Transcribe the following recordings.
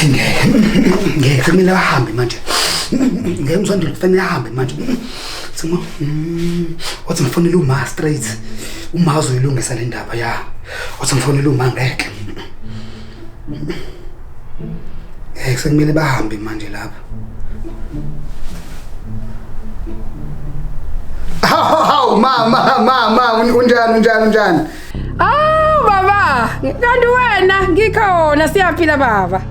Ngeke ngeke kumele ahambe manje. Ngeke uMzwandile kufanele ahambe manje. Simo wathi ngifonele uma straight. Uma uzoyilungisa le ndaba ya. Wathi ngifonele uma ngeke. Eh sekumele bahambe manje lapha. Hawu hawu mama mama unjani unjani unjani? Awu baba, kanti wena ngikhona siyaphila baba.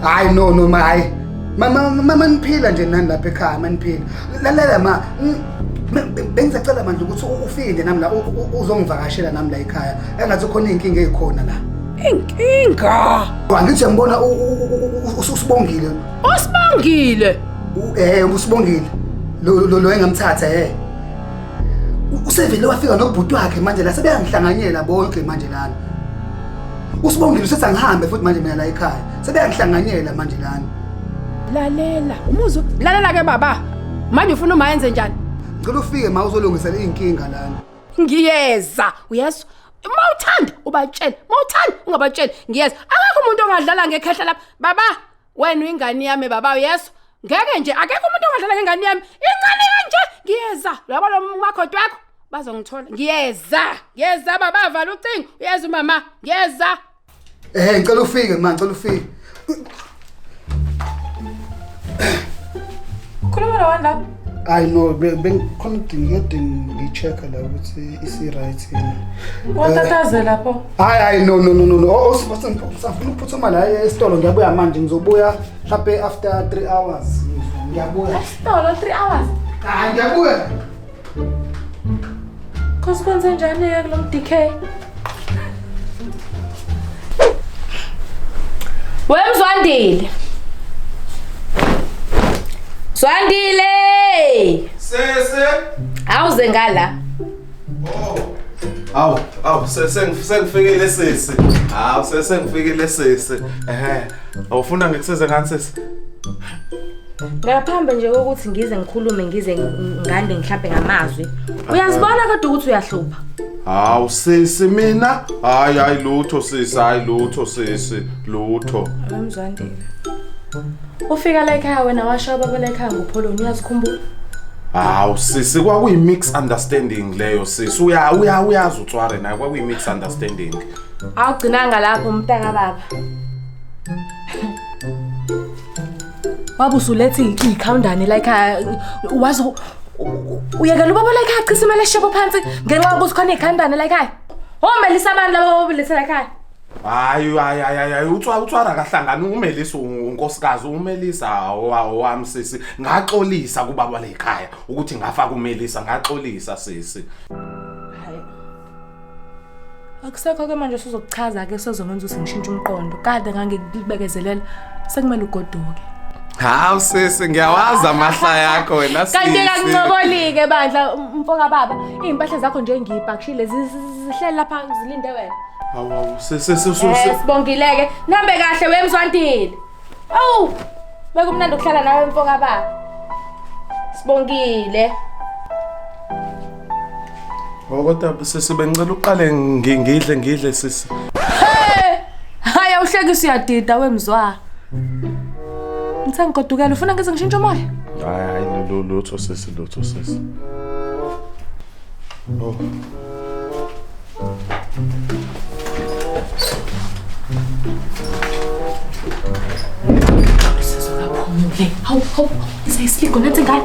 Hayi no no ma hayi. Mama mama niphila nje nani lapha ekhaya maniphila. Lalela ma bengisacela manje ukuthi ufike nje nami la uzongivakashela nami la ekhaya. Engathi khona inkinga ezikhona la. Inkinga. Angithi ngibona usibongile. Usibongile. Eh usibongile. Lo lo engamthatha eh. Usevele wafika nobhuti wakhe manje la sebeyangihlanganyela bonke manje lana. Usibongile usethi angihambe futhi manje mina la ekhaya. Sebeyangihlanganyela manje lana. Lalela, umuzwa. Lalela ke baba. Manje ufuna uma yenze njani? Ngicela ufike ma uzolungisa inkinga lana. Ngiyeza, uyezwa? Uma uthanda ubatshele, uma uthanda ungabatsheli. Ngiyeza. Akekho umuntu ongadlala ngekhehla lapha. Baba, wena uyingane yami baba, uyezwa? Ngeke nje akekho umuntu ongadlala ngengane yami. Incane kanje. Ngiyeza. Uyabo lo makhoti wakho bazongithola. Ngiyeza. Ngiyeza baba, vala ucingo. Uyeza umama. Ngiyeza. Eh ngicela ufike ma, ngicela ufike. Khuluma nowani lapho? Hayi no bengikhona ukudinga kade ngi-check-a la ukuthi isi-right yini. Watatazela lapho. Hayi hayi no no no no no. Oh, safuna ukuphuthuma la esitolo ngiyabuya manje ngizobuya mhlampe after 3 hours. Ngiyabuya. Esitolo 3 hours. Hayi ngiyabuya. Khosi kwenze njani ke kulo DK? Wemzwandile. Zwandile! Sese. Awuze ngala. Oh. Awu, awu sengifikile sisi. Hawu sengifikile sisi. Ehhe. Awufuna ngikusize ngani sisi? Ngaphambi nje kokuthi ngize ngikhulume ngize ngande mhlambe ngamazwi. Uyazibona kodwa ukuthi uyahlupha. Hawu sisi mina. Hayi hayi lutho sisi, hayi lutho sisi, lutho. Mzwandile. Ufika la ekhaya wena washo baba la ekhaya ngopholoni uyazikhumbula? Hawu sisi kwakuyi mix understanding leyo sisi. Uya uya uyazi utsware naye kwakuyi mix understanding. Awugcinanga lapho umntaka baba. Wabe usuletha ikhawundane la ekhaya wazi uyekela ubaba la ekhaya achithe imali eshebo phansi ngenxa yokuthi khona ikhawundane la ekhaya. Omelisa abantu laba obelethe la ekhaya. Hayi hayi hayi hayi utswa utswara kahlangana umelisa unkosikazi umelisa owami sisi ngaxolisa kubaba la ekhaya ukuthi ngafaka umelisa ngaxolisa sisi. Hayi. Akusekho ke manje usuzokuchaza ke sezongenza ukuthi ngishintshe umqondo. Kade ngangikubekezelela sekumele ugoduke. Hawu sisi ngiyawazi amahla yakho wena sisi. Kanti kangincokolike bandla mfoka baba. Izimpahla zakho nje ngiyipakishile zihleli lapha zilinde wena. Hawu hawu sisi sisi. Eh sibongile ke. Nihambe kahle wemzwandile. Awu bekumnandi ukuhlala nawe mfoka baba. Sibongile. Oh kodwa sisi bengicela uqale ngidle ngidle sisi. Hey! Hayi awuhlekisi uyadida wemzwa. Ngithe ngigodukela ufuna ngize ngishintshe umoya? Hayi hayi lutho sisi lutho sisi. Oh. Sizokaphumule. Hawu hawu isayisiligo nansi ingane.